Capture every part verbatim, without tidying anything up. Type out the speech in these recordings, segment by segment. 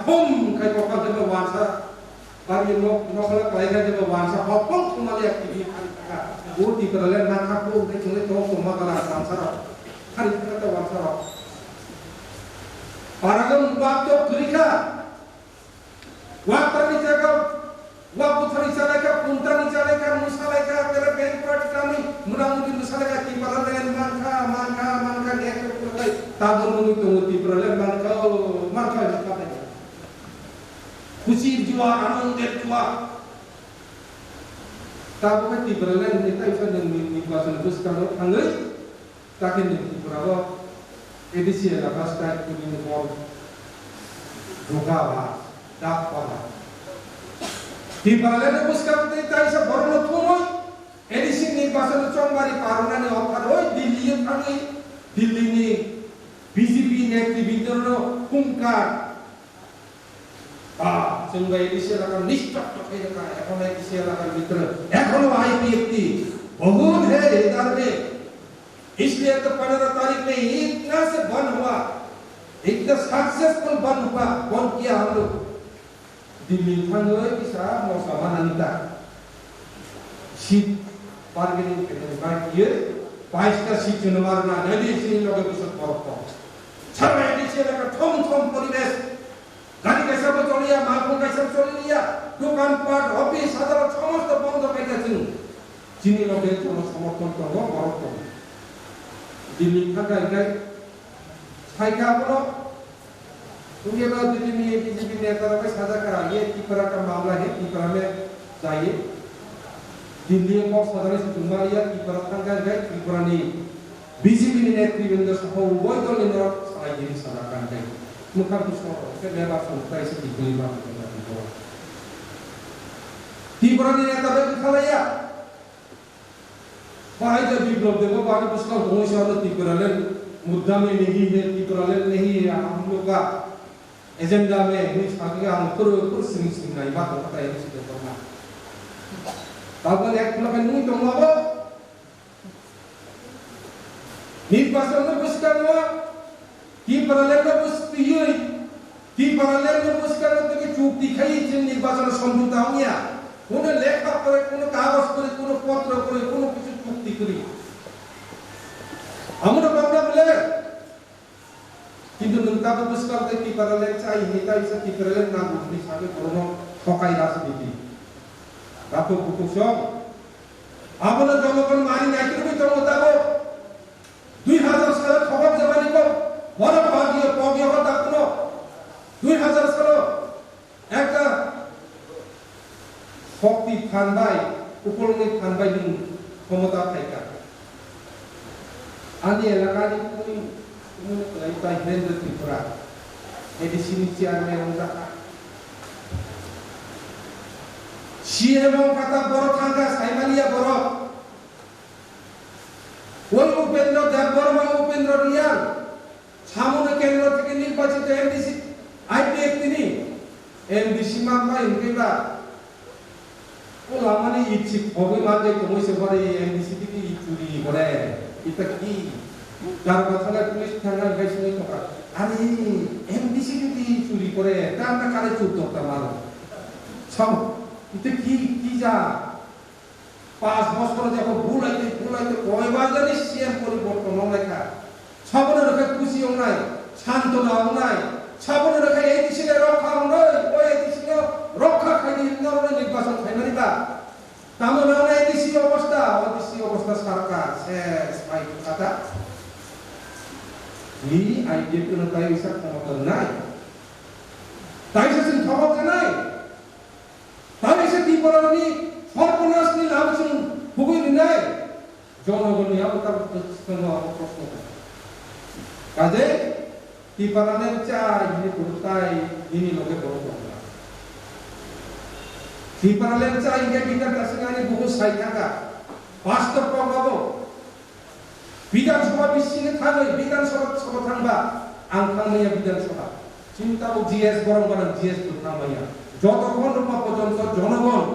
Thum khai kokal jeba wansa. Bari nok nokla klai khai jeba wansa. Hopong thumali activity khai kha. O Tipraland na kha ko khai chungle to tongma gala wansa ro. Khai kha ta wansa ro. Paragon bak to kri kha. Wak tani jaga, wak buthani chalai kha, puntani chalai kha, musalai kha, tere band party kami, muna mudi musalai kha, Tipraland man kha, man kha, man kha, nek tok tok khai, tabun muni tongo Tipraland man kha, man kha, man kha. Khusi jua, anonde jua. Tabuk khe Tipraland ni taisa nwng ni, ni bachon bwskango thangwi, Takhe ni Tripura o A D C elaka style kuni ni bol. Duga ba, dak ba ba. Tipraland ni bwskang tei taisa borok no thumwi A D C ni bachon chongbari parwnani opharwi Delhi o thangwi Delhi ni B J P netribindro no hungkar. हाँ, चुनवाई इसे लगा निष्पक्ष थे रखा, एखोनो इसे लगा मित्र, एखोनो I P F T, बहुत है इधर में, इसलिए तो पन्द्रह तारीख में इतना से बंद हुआ, इतना सक्सेसफुल बंद हुआ, बंद किया हम लोग। Delhi thangwi kisa mosa manani ta. Seat bargaining khainani bai kiyoi, baista seat chwngno marna, nadi sini loge bwswk borok tong. Sarbai di se laka thom thom poribesh. Gari kaisa bo choliya, malkhung kaisa bo choliya, dokan pat, office, adalat somosto bondo khaikha chwng. Chini loge jono somorthon tongo, borok tongo. Delhi thangkha hinkhe saikha abono, tungkhe ba Delhi ni B J P neta rok bai sajak kha, ye Tipra ka mamla he, Tipra me jaiye. Delhi o kok sajani se tongmaliya, Tipra thangkha hinkhe Tripura ni B J P ni netribindro saka uboi dol ni norok salai gini sana kangkhe. Mwkhang bwskango khe lebar song tai se tibuli ma tongkha Tripura. Tripura ni neta bai bwkhalaiya. Bahai je Biplop Debo bani bwskango tongwi se ano Tipraland mudda mein nahi hai, Tipraland nahi hai, hum log ka agenda mein hinwi sagwi ang phuru phuru sring sring nai ma tongkha tai se tongkha. Tabuk ek khulakhe nungwi tongma bo. Nirbachon no bwskango Tipraland no bwswtwi, Tipraland no bwskango tei chukti khai chwng nirbachon somjota wngya. Kuno lekha kwrwi, kuno kagoj kwrwi, kuno potro kwrwi, kuno kichu chukti kwrwi. Amono bangla bwle. Kintu nwng tabuk bwskang tei Tipraland chai hinwi tai sa Tipraland nango hinwi sagwi borokno thokai rajniti. Tabuk bukuksong. Abono jonogon mari naikrwgwi tongo tabuk. Dui hazar salo thokok jemani kok borok bagio pogio kha tabukno. Dui hazar salo. Ekta shokti phan bai, ukolni phan bai nwng khomota phaikha. Ani elakani kuni, kuni kwlai tai Hirendra Tripura, A D C ni chairman wngjakha. C M wngkha ta borok thangkha, saimaliya borok. Oi Upendra Debbarma, Upendra Reang, Samono kendro theke nirbachito M D C, I P F T ni M D C manbai hwnkhe ba, o lamani itsik khogwi manjak tongwi se bari M D C theke i churi gore, ita ki, darba thanai police thangna hwnkhe sini tongkha, ani M D C theke i churi gore, ta na kare chur tokta mano. Sao, ita ki, ki ja? Pas bosor jekho bulaite bulaite koibar jani C M poriborton wngnai kha. Sabono rwkha khusi wngnai, santona wngnai, sabono rwkha A D C le rokha wngnai, o A D C no rokha khaidi norokno nirbachon khaimani ba. Tamo nangno A D C obostha, o A D C obostha sarkar, ses pai kata. Ni I P F no tai bisa khomota nai. Tai sa sing khomota nai. Tani se Tiprani sorponasni lam chwng hugui rinai. Jonogoni abo tabuk swkango abo proshno kha. Kaje Tiprani chai hini kurutai nini loge borok tongkha. Tiprani chai hingke bidar kasingani buku sai thangkha. Pastor kok abo. Bidhan Sabha bisingo thangwi, Bidhan Sabha, Sabha thangba, ang thangmaya Bidhan Sabha. Chini tabuk G S borok gwnang G S bo thangmaya. Jotokhon rwma porjonto jonogon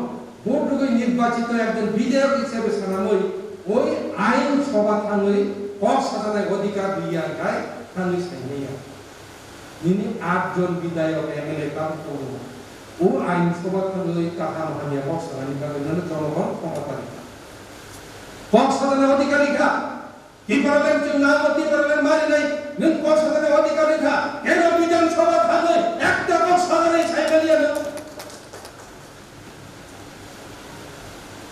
vote rwgwi nirbachito ekjon bidhayok hisabe sanamwi, oi Ain Sabha thangwi kok sajanai odhikar riya khai thangwi saimaya. Nini aat jon bidayok M L A tabuk tongo. O ain sobha thangwi kaham hamya kok sanani bagwi nono jonogon khomota rikha. Kok sanani odhikar rikha. Tipraland chwng nango, Tipraland marinai, nwng kok sanani odhikar rikha. Keno Bidhan Sabha thangwi ekta kok sanani saimaliya nwng.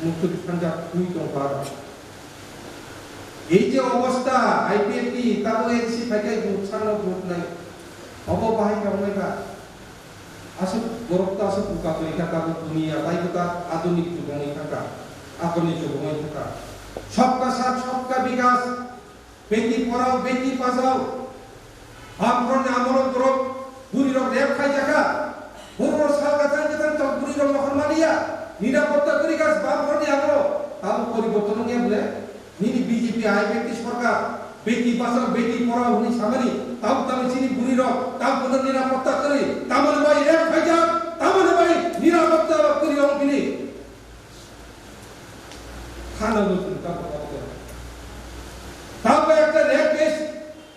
Muktwi thangjak twi tong paro. Ei je obostha, I P F T, tabo A D C phaikai vote sanno vote nai. Obo bahai khe wngnai ba? Aswk borok ta aswk buka twi kha, tabuk duniya bai kwtal adunik jugongwi thangkha, akhorni jugongwi thangkha. Sabka saath, sabka vikas, beti padhao, beti bachao. Bamrokni amolo borok bwrwirok rep khaijakha. Borok sal kwthang kwthang tok bwrwirok mohor maliya. Nirapotta kwrwi kha bamrokni amolo. Tabuk poriborton wngya bwle? Nini B J P hai beti sorkar, beti bachao, beti padhao hwnwi samani, tabuk tabuk chini bwrwirok, tabuk bono nirapotta kwrwi, tamoni bai rep khaijak, tamoni bai nirapotta kwrwi wng bini. Khana bo chwng tabuk tabuk. Tabuk ekta rape case,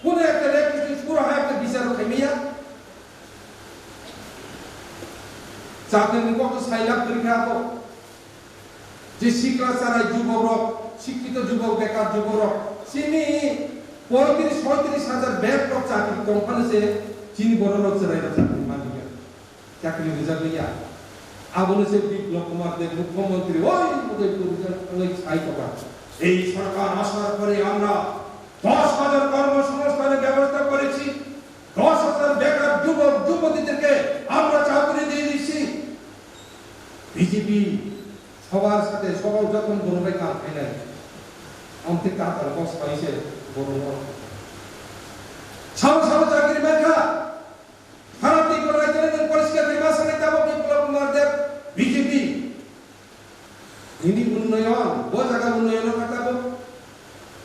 kuno ekta rape case ni sura hai ekta bichar khaimaya. Chakri ni kok to sailab kwrwi kha bo. Je sikla charai jubok rok, sikkito jubok, bekar jubok rok, chini poitris soitris hajar bek rok chakri tong phano se chini borok rok chwrai rok chakri manliya, chakri rijak liya. Abono se Biplab Kumar Deb mukhyamantri oi Udaipur rijak thangwi sai tongkha. এই সরকার আসার পরে আমরা দশ হাজার কর্মসংস্থানের ব্যবস্থা করেছি, দশ হাজার বেকার যুবক যুবতীদেরকে আমরা চাকরি দিয়ে দিচ্ছি। B J P সবার সাথে সবার যখন বড় ভাই কাম খাই নাই, আমাকে কাতার বস পাইছে বড় বড়। সামো সামো চাকরি মেঘা, ভারত নির্মাণ রাজ্যের পরিষ্কার নির্বাচনে যাব বিপ্লব কুমার Deb, B J P। Nini unnoyon, bo jaga unnoyon kha tabuk.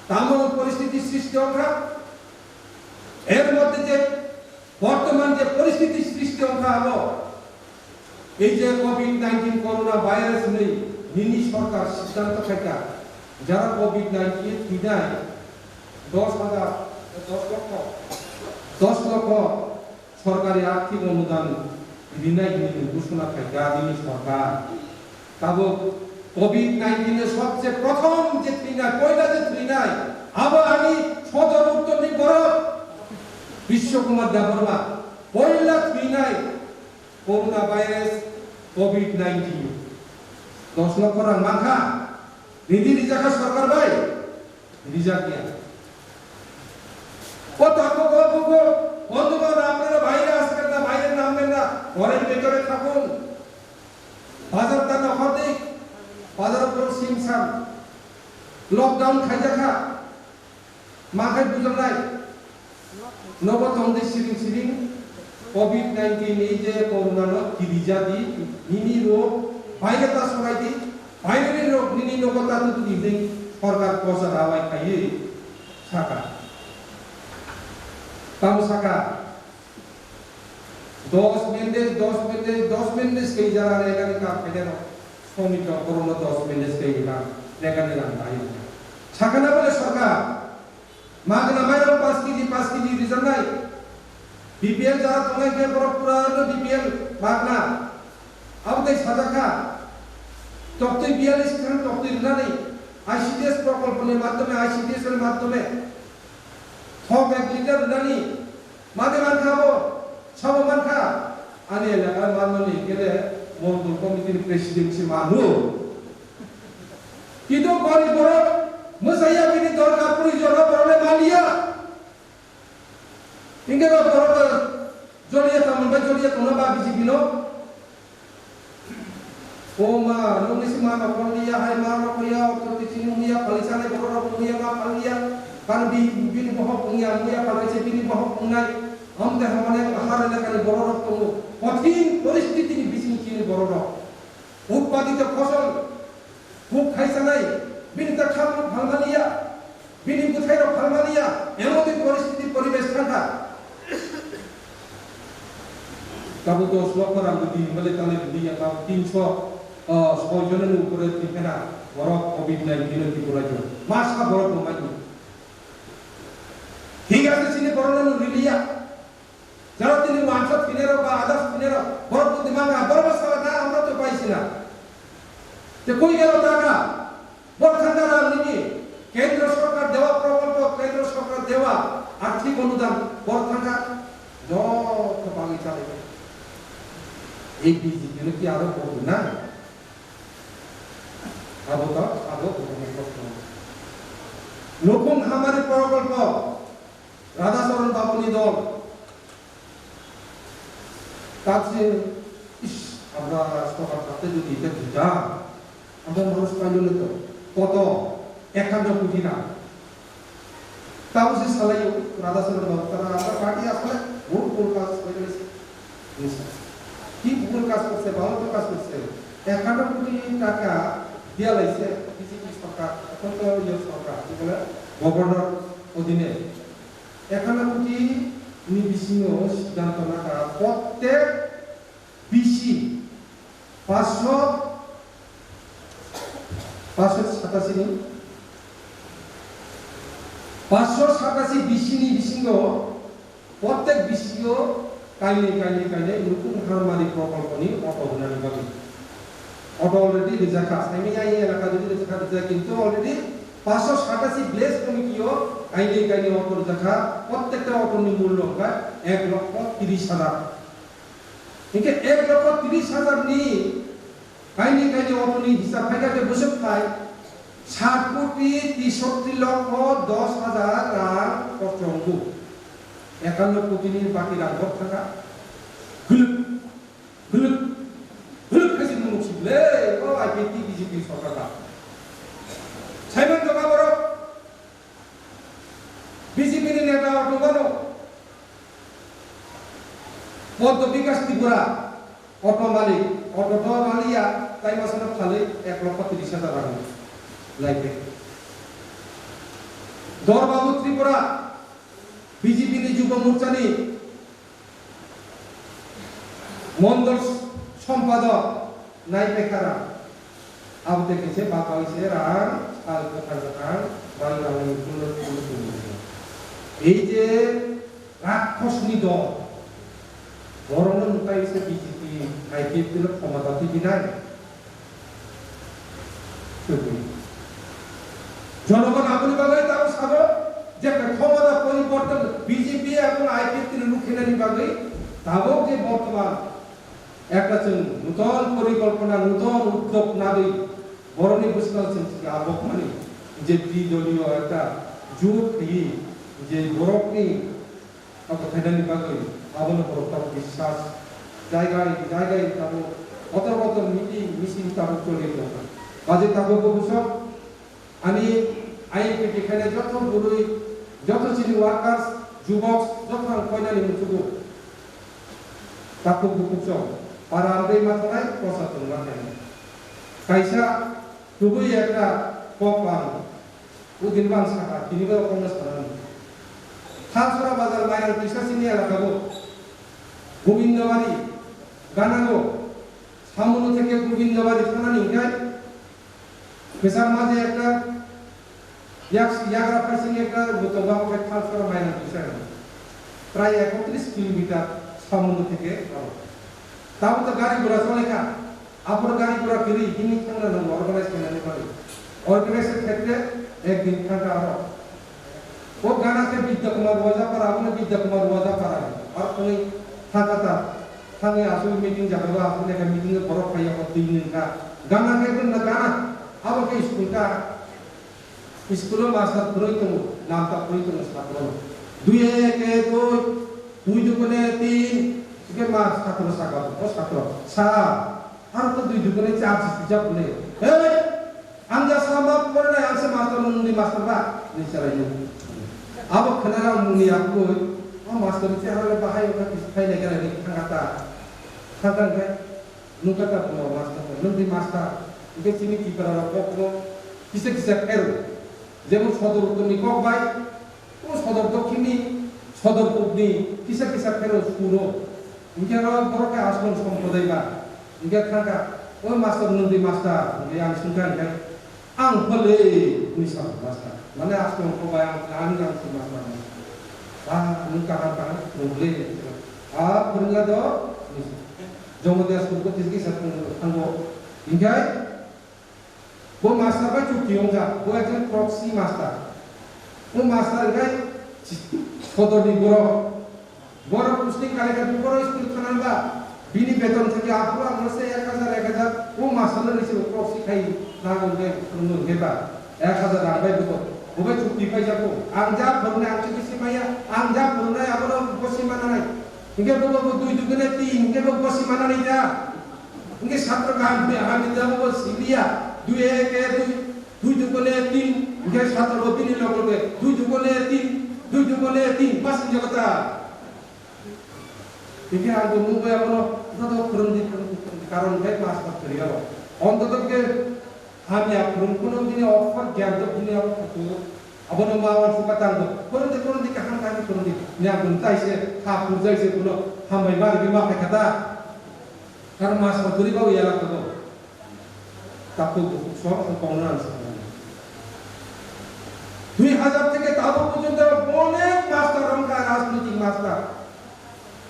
Tamo poristiti srishti wngkha. Er moddhe je bortoman je poristiti srishti wngkha abo, ei je covid nineteen corona virus hwnwi nini sorkar siddhanto khaikha, jara covid nineteen thwinai dos hajar, dos lokho, dos lokho sorkari arthik onudan rinai hwnwi ghoshona khaikha nini sorkar. Tabuk covid nineteen o sobse prothom je thwinai, poila je thwinai, abo ani sodor uttorni borok Bishwa Kumar Debbarma poila thwinai corona virus covid nineteen. Dos lokho rang mankha, ridi rijakha sorkar bai. Rijak ya. O tako ko ko ko, kondo ko na apnara bhaira asken na, bhaira namben na, ghorer bhitore thakun. Bazar ta nokhor di, bazar puro simsam. Lockdown khaijakha. Ma khai bujaknai. Nogo tongdi siring siring, covid nineteen ni je corona no kirija di, nini rok, baire ta sorai di, baire ni rok nini nogo ta tutu di hwnwi sorkar kosa rawai khaiwi saka. Tamo saka, dos mendes, dos mendes, dos mendes kei jara regani kam khaide rok, somit rok borok no dos mendes kei rang, regani rang bai. Sakana bole sorkar, Magna mairok paanch kg, paanch kg rijaknai. B P L jara tongnai khe borok pura no B P L magna. Abo tei sajak kha. Toktwi biyalish khan toktwi rwnani I C D S prokolpo ni madhyome, I C D S ni madhyome thok ek liter rwnani. Mani mankha abo, sabo mankha. Ani elaka manmani hwnkhe le Mondol committee ni president se manu. Kintu gorib borok mwsaiya bini dorkar proyojon o borok le maliya. Hingke ba borok joliya tamon bai joliya tongna ba B J P no. O ma, nungni si ma no phalliya, hai ma no phalliya, ortho tichini muya, phali sale borok rok muya ma phalliya. Kan bi, bini bohok muya, muya phalai se bini bohok mungnai. Amte hamane kahar elakani borok rok tongo. Kothin poristiti ni bising chini borok rok. Utpadito phosol, huk khaisanai, bini ta khamung phalmaliya, bini bwthairok phalmaliya, emon twi poristiti poribesh thangkha. Tabuk dos lokho rang bwtwi hinmale tale bwtwi yakha tinso, ah, soi jonani upore twi phena borok covid nineteen o Tripura rajyo. Masa borok bo maidu. Thik ase chini borok no riliya. Jara Koi gelo taka? Bor thangka rang nini? Kendro sorkar dewa prokolpo, kendro sorkar dewa arthik onudan bor thangka? Joto bagwi chalai. Ei B J P no ki aro bor na? Abo to, abo bor na. Nukhung hamari prokolpo. Radhacharan Babuni dol. Takse, is, amra sorkar thakte jodi eta dita, amra manush pailo na to, koto, ekhanno koti rang. Tamo se salaio, Radhacharan Babu, tara amra party asole, bhut bhul kaj kore se. Nisa. Ki bhul kaj korse, bhalo to kaj korse. Ekhanno koti taka diya laise, B J P sorkar, ekhon to iye sorkar, ki bole, governor odhine. Ekhanno koti ni bisingo siddhanto naka, prottek B C, paanch sho, paanch sho satashi ni, paanch sho satashi B C ni bisingo, prottek B C o kainwi, kainwi, kainwi nukhung hamari prokolpo ni auto rwnani bagwi. Auto already rijak kha, saimanya ei elaka jodi rijak kha, rijak, kintu already paanch sho satashi village committee o kainwi, kainwi auto rijak kha, prottekta auto ni mullo wngkha ek lokho tris hajar. Hinkhe ek lokho tris hajar ni kainwi, kainwi auto ni hisab phaikha khe bwswk phai sat koti tesotti lokho dos hajar rang khorcho wngo. Ekanno koti ni baki rang bor thangkha. Huluk, huluk, huluk khe se munuk si le, o I P F T B J P sorkar ba. Saiman kha borok. B J P ni neta auto mano. Poddo Bikas Tripura, auto malik, auto to maliya, tai masano phalwi ek lokho tris hajar rang lai khe. Dorbabu Tripura, B J P ni Jubo Morcha ni Mondol Sompadok nai pekha rang. Abo tei khe se bapang se rang, sal kwthar kwthar, bari rang ni ulo ulo tongwi. Ei je Rakkhos ni dol, borok no mwtai se B J P, I P F T no khomota twi di nai. Jonogon aboni bagwi tabuk sabo je khomota poriborton B J P ebong I P F T ni lukhinani bagwi tabuk je bortoman ekta chwng nuton porikolpona, nuton uddog nagwi borokni bwskango chwng abokmani je tridoliyo ekta jut khaiwi je borokni Abo khainani bagwi abono borok tabuk biswas jaigai jaigai tabuk kotor kotor meeting misil tabuk choli tongkha. Baje tabuk bo bwswk ani I P F T khainai joto bwrwi, joto chini workers, jubok, joto ang koinani muchugo. Takhuk bukhuk chong para amtwi ma thanai, kosa tongma khainai. Kaisa kubui ekta kok ang Udin bang saka, tini bo Congress parani. Thalsora bazar mairang tisa sini elaka bo. Gobindabari, Ganago, Samuno theke Gobindabari thanani hingkai. Kwchar maje ekta, yak, yagra phasing ekta, buto bang khe Thalsora mairang tisa. Prai ekotris kilometer Samuno theke aro. Tamo to gari gura chole kha. Aphuru gari gura kwrwi himwi thangna nango organize khainani bagwi. Organize khe khetre ek din thangkha aro. O gana khe Bidya Kumar Wajapara, abono Bidya Kumar Wajapara. Aro thangwi thangkha ta, thangwi aswk meeting jaga ba, aswk lekha meeting o borok phaiya o twi nung kha. Gana khe gana, abo khe school kha. School o master phwrwi tongo, namta phwrwi tongo satro no. Dui ek ek dui, dui dukune tin, hingke ma satro saka, o satro, sa, aro to dui dukune char si sijak bole. Hey, ang ja sama pore na ang se master nung di master ba, ni sarai nung. Abo khana rang muni akui, o master ni chehara le bahai o kha kis khai na gara ni thangata, thangta khai. Nung kha ta buno master, nung di master. Hingke chini Tipra rok kok no kisa kisa phero. Jemon sodor uttor ni kok bai, o sodor dokhin ni, sodor pub ni kisa kisa phero suro. Hingke aro borok khe aswk song podai ba. Hingke thangka, o master nung di master, hingke ang sungkha hingke. Ang hole misa master. Mane aswk ko bayang ani ang si master. Ah, nung kaham kaham nung le. Ah, purunga do misa. Jomo dia suruh ko tizgi sat nung thango. Hingkai Bo master bai chukti wngjak, bo ekjon proxy master. Bo master wngkha sodorni borok. Borok posting kalaikha, borok school thana ba, bini beton theke aphuru ang se ek hajar, ek hajar, bo master no nisi proxy khai na hwnwi phwrwngwi hwnwi ba, ek hajar rang bai bo, bo bai chukti paijak ko. Ang ja phwrwngnai, ang chukti si maya, ang ja phwrwngnai, abono bo si mananai. Hingke bo, bo dui dugune tin, hingke bo, bo si mananai da. Hingke satro kaham, kaham ni da bo si liya, dui ek, ek, dui, dui dugune tin, hingke satro bo bini log loge, dui dugune tin, dui dugune tin, pas hingke kota. Hingke ang bo nugui abono, joto phwrwngdi, phwrwngdi, phwrwngdi, karon hingke mas pas kwrwi abo. Ontoto hingke hamya phwrwng phano bini offer gyan to bini offer to, abono ma uansukha tangbo, phwrwngdi, phwrwngdi, kaham kaham phwrwngdi, hini ang bono taise, kha phurjaise bono, hambai ma rwgwi ma phaikha ta. Karon mas pas kwrwi bago yala kobo. Takhuk bukhuk sok wng tongna ang sakha. Dui hajar theke tabuk porjonto onek master wngkha, rajnitik master.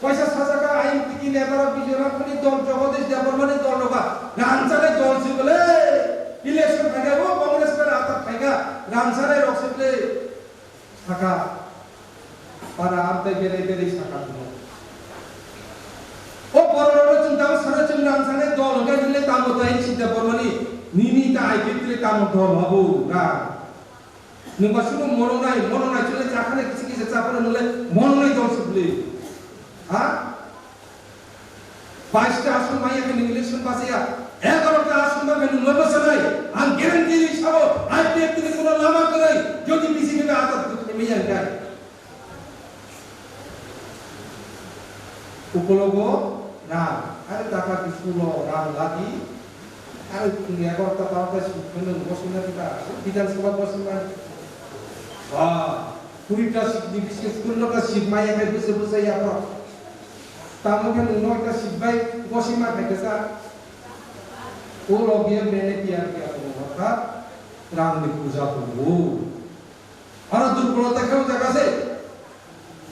Kaisa sajak kha, I N P T neta rok Bijoy Rangkhani dol, Jagadish Debbarmani dol rok ba rangchaknai dol se bwle. Election phaikha o Congress bai atak phaikha, rangchaknai rok se bwle. Saka, para amtai berai berai saka dumo. O borok rok chwng tamo sana chwng rang sanai dol hwnkhe nini tamo tai sinta bormani nini ta I P T le tamo dol habo rang. Nwng ba sunu monongnai, monongnai chwle chakhane kisi kisa chaphano nwle monongnai dol sibli. Ha? Baista ason maya khe nwng election bachaya, egaroh ta ason maya khe nwng bachai. Ang guarantee ri sabo, I P F T ni kuno lama kwrwi, jodi B J P bai atat kwthwi maya hwnkhe. Ukologo rang, are taka bisulo rang lagi, are egaroh ta barota suk khe nwng bosong na diba, Bidhan Sabha bosong na. Ba, kuri ta seat ni bisingo kunno ta seat maya khe bwsa bwsa yapro. Tamo khe nwng noita sitbai gosima khaikha sa. O logi ya mene tiya tiya tongo, orthat rang ni puja tongo. Aro durbolota khe o jaga se.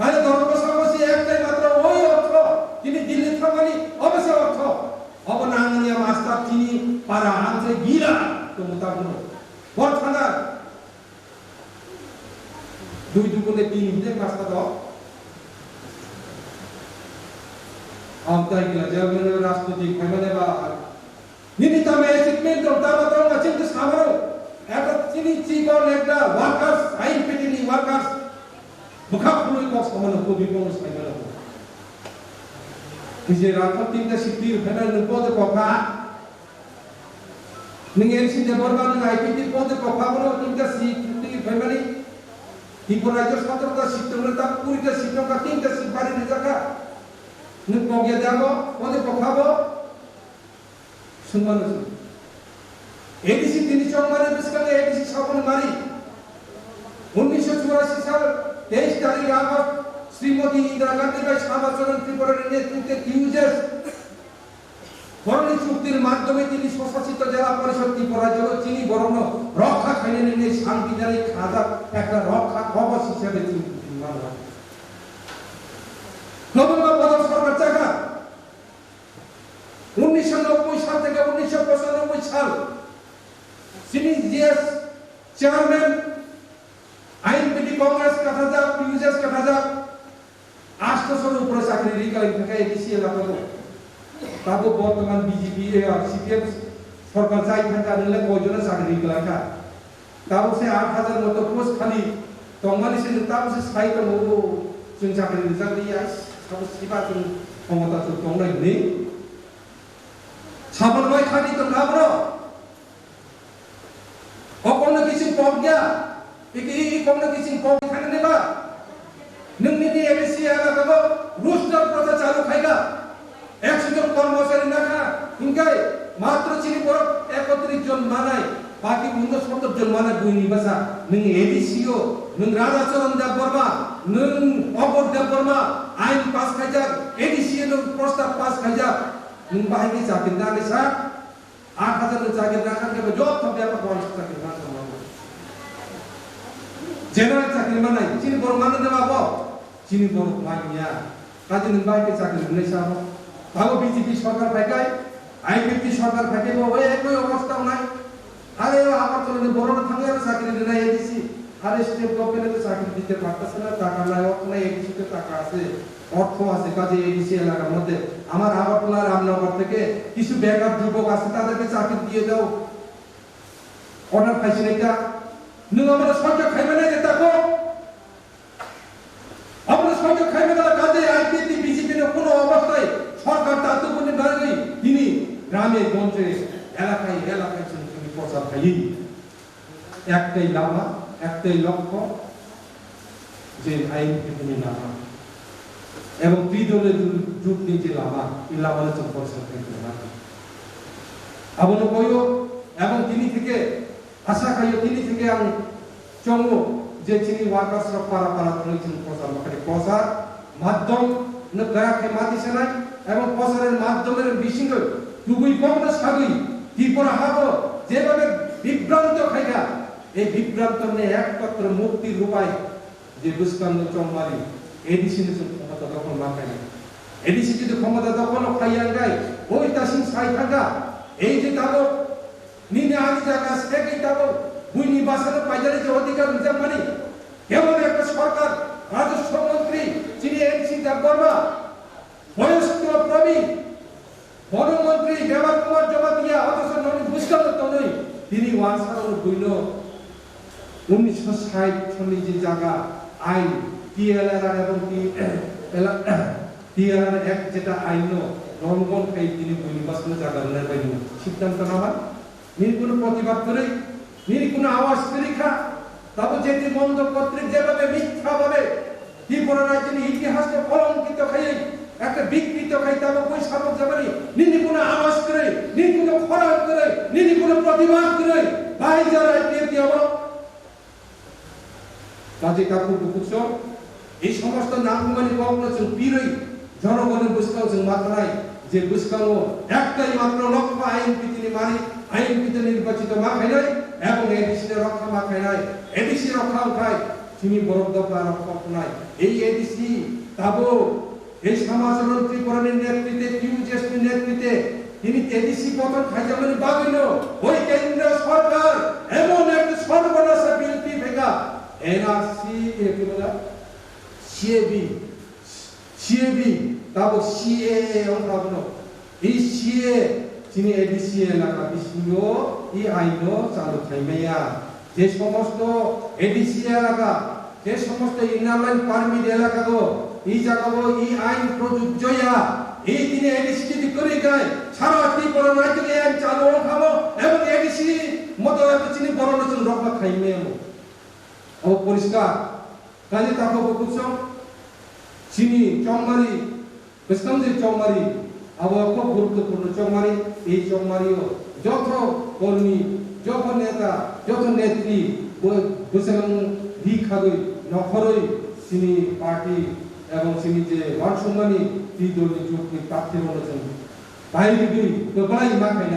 Mane dhormo samasi ektai matro oi ortho, tini Delhi thangmani obo se ortho. Obo nangya master tini para amchai gira tongo tabukno. Bor thana Dui dugune tin hwnwi masta do. Amtai kila chairman rajniti khaimane ba. Nini tamo achievement dong, tamo tamo chwng khe samano. Eko chini chikon ekta workers, I P T ni workers. Bwkha khulwi kok samano, kobi kono saimano. Kije rakha tinta sittir phena nung pode kokha. Nwng N C Debbarma nwng I P T pode kokha bono tinta seat twi phaimani. Tripura rajyo sotro ta seat tongmani ta kuri ta seat tongkha, tinta seat bari rijak kha. Nwng pogya de abo pode kokha bo. Swngmano chwng. A D C tini chongmani bwskango A D C saboni mari. Unnisho churasi sal teis tarik August Srimoti Indira Gandhi bai Shyama Charan Tripura ni netrite T U J S Boroni chuktir madhyome tini swsasito jela porishod Tripura rajyo chini borokno rokha khainani hinwi sangbidhanik khajak ekta rokha kobos hisabe chini mano. Nobembar bodol sorkar chakha. Unnisho nobboi sal theke unnisho pochanobboi sal chini G S chairman, I N P T Congress kathajak, T U J S kathajak, Asto sor upore chakri ri kha, wngkha khe A D C elaka bo. Tabo bortoman B J P, eh, C P M sorkar chai thangkha, nwng le koijono chakri ri kha. Tabo se aat hajar moto post khali tongmani se nwng tabo se sai tongo, chwng chakri rijak li ya, tabo siba chwng khomota chwng tongnai hwnwi. Sabon bai khani tongkha borok. O kokno kiching pok ya. Iki, iki kokno kiching pok thangni ba. Nwng nini A D C elaka bo roster protha chalu khaika. Ekso jon kormochari nakha. Hingkai matro chini borok ekotris jon manai. Baki uno sottor jon manai buini basa. Nwng A D C o, nwng Raja Charan Debbarma, nwng Obor Debbarma, ain pass khaijak, A D C o nwng prostab pass khaijak. Nwng bahai khe chakri nani sa? Aat hajar ni chakri rang khe bo joto bebak wang chakri rang khe mano. General chakri manai, chini borok mano de ba bo? Chini borok manya. Kaji nwng bai khe chakri rwnai sa bo. Abo B J P sorkar phai kai, I P F T sorkar phai kai bo, oi, ekoi obostha wngnai. আরে ও আবার চলে যে বড় থাকলে আর চাকরি দেয় না এডিসি, আরে স্টেট গভর্নমেন্টে চাকরি দিতে পারতেছে না, টাকা নাই, অর্থ নাই, এডিসিতে টাকা আছে, অর্থ আছে, কাজে এডিসি এলাকার মধ্যে আমার আগরতলা রামনগর থেকে কিছু বেকার যুবক আছে, তাদেরকে চাকরি দিয়ে দাও। অর্ডার পাইছি না এটা। নুন আমরা সরকার খাইবে না এটা তো। আমরা সরকার খাইবে না, কাজে আইপিএফটি বিজেপি র কোনো অবস্থায় সরকার তার তো কোনো দাঁড়াবে। তিনি গ্রামে গঞ্জে এলাকায় এলাকায় চুরি প্রচার খাই। একটাই লামা, একটাই লক্ষ্য, যে আইন বিধিনি লামা এবং ত্রিদলীয় জোট-, জোটনি যে লামা, এই লামানো চুরি প্রচার খাই। Abono koyo, এবং tini theke, asa khayo tini theke ang chongo je chini workers rok para para thangwi chini prochar makhani prochar madhyom no kaya khe mati sanai, এবং প্রচারের মাধ্যমের বিসিঙ্গো tubui kokno sagwi Tripura hago jebabe bibranto khaikha, ei bibranto ni ekmatro muktir upai je bwskango chongmari, ADC ni chwng khomota dokhol ma khainai. ADC jodi khomota dokhol no khaiya wngkhai, oi tasing sai thangkha, ei je tabok nini ani jaga segwi tabok buini bwsano paijani je odhikar rijak mani, kebo ekta sorkar, rajoswa montri, chini NC Debbarma, বয়স্ক প্রবীণ, বনমন্ত্রী দেবা কুমার জমাতিয়া, অথচ ননি বুঝতে পারতো নই। তিনি ওয়ানসার ও বইল উনিশশো ষাট সনে যে জায়গা আইন, টিএলআর এবং টি-, এলা-, টিএলআর এক যেটা আইন লঙ্ঘন খাই তিনি বইনি বাসনে জায়গা নেই পাইনি। সিদ্ধান্ত নামা, নির্গুণ প্রতিবাদ করে, নির্গুণ আওয়াজ করে খা, তবে যেটি মন্দ পত্রিক যেভাবে মিথ্যাভাবে ত্রিপুরা রাজ্যের ইতিহাসকে কলঙ্কিত খাই, একটা বিকৃত খাই, তবে ওই শাসক যাবানি, নিনি কোনো আওয়াজ করে, নিনি কোনো খরাং করে, নিনি কোনো প্রতিবাদ করে, ভাই যারা এগিয়ে দিয়ে আমার কাজে কাকু বুকুচো, এই সমস্ত নামগুমানি কখনো চুল পিরই, জনগণের বুঝতেও চুল মাত্রায়, যে বুঝতেও একটাই মাত্র লক্ষ্য আইন পিতিনি মারি, আইন পিতে নির্বাচিত মা খাইনাই এবং এডিসি রক্ষা মা খাইনাই, এডিসি রক্ষা উঠায়, চিনি বরফ দফা রক্ষা উঠায়। এই এডিসি তাবো এই সমাজ মন্ত্রী পরনের নেতৃত্বে, টিউজেসনি নেতৃত্বে তিনি এডিসি গঠন খাইজামনি বাগিনো ওই কেন্দ্র সরকার এমন এক সর্বনাশা বিল টি ফেকা এনআরসি এ কি বলা? সিএবি, সিএবি, তারপর সিএএ অংশ এই সিএ চিনি এডিসি এলাকা বিষ্ণুও এই আইনও চালু খাইমাইয়া। যে সমস্ত এডিসি এলাকা, যে সমস্ত ইনার লাইন পারমিট এলাকাগো, এই জায়গাগো এই আইন প্রযোজ্য ইয়া। এই দিনে এডিসি যদি করে গায়, সারা ত্রিপুরা রাজ্যে এই আইন চালু খাবো এবং এডিসি মতো এত চিনি বড় নতুন রক্ষা খাইমাইয়া। ও পরিষ্কার। কাজে তাকে বুঝছো? চিনি Chaumari, Bwskang je chongmari, abo khub guruttopurno chongmari, ei chongmario jotho kormi, jotho neta, jotho netri, bo-, bwswng ri khagwi, nokhorwi chini party ebong chini je uansukmani twi dolni jotni prarthirokno chwng bai rigwi kwplai ma khaina.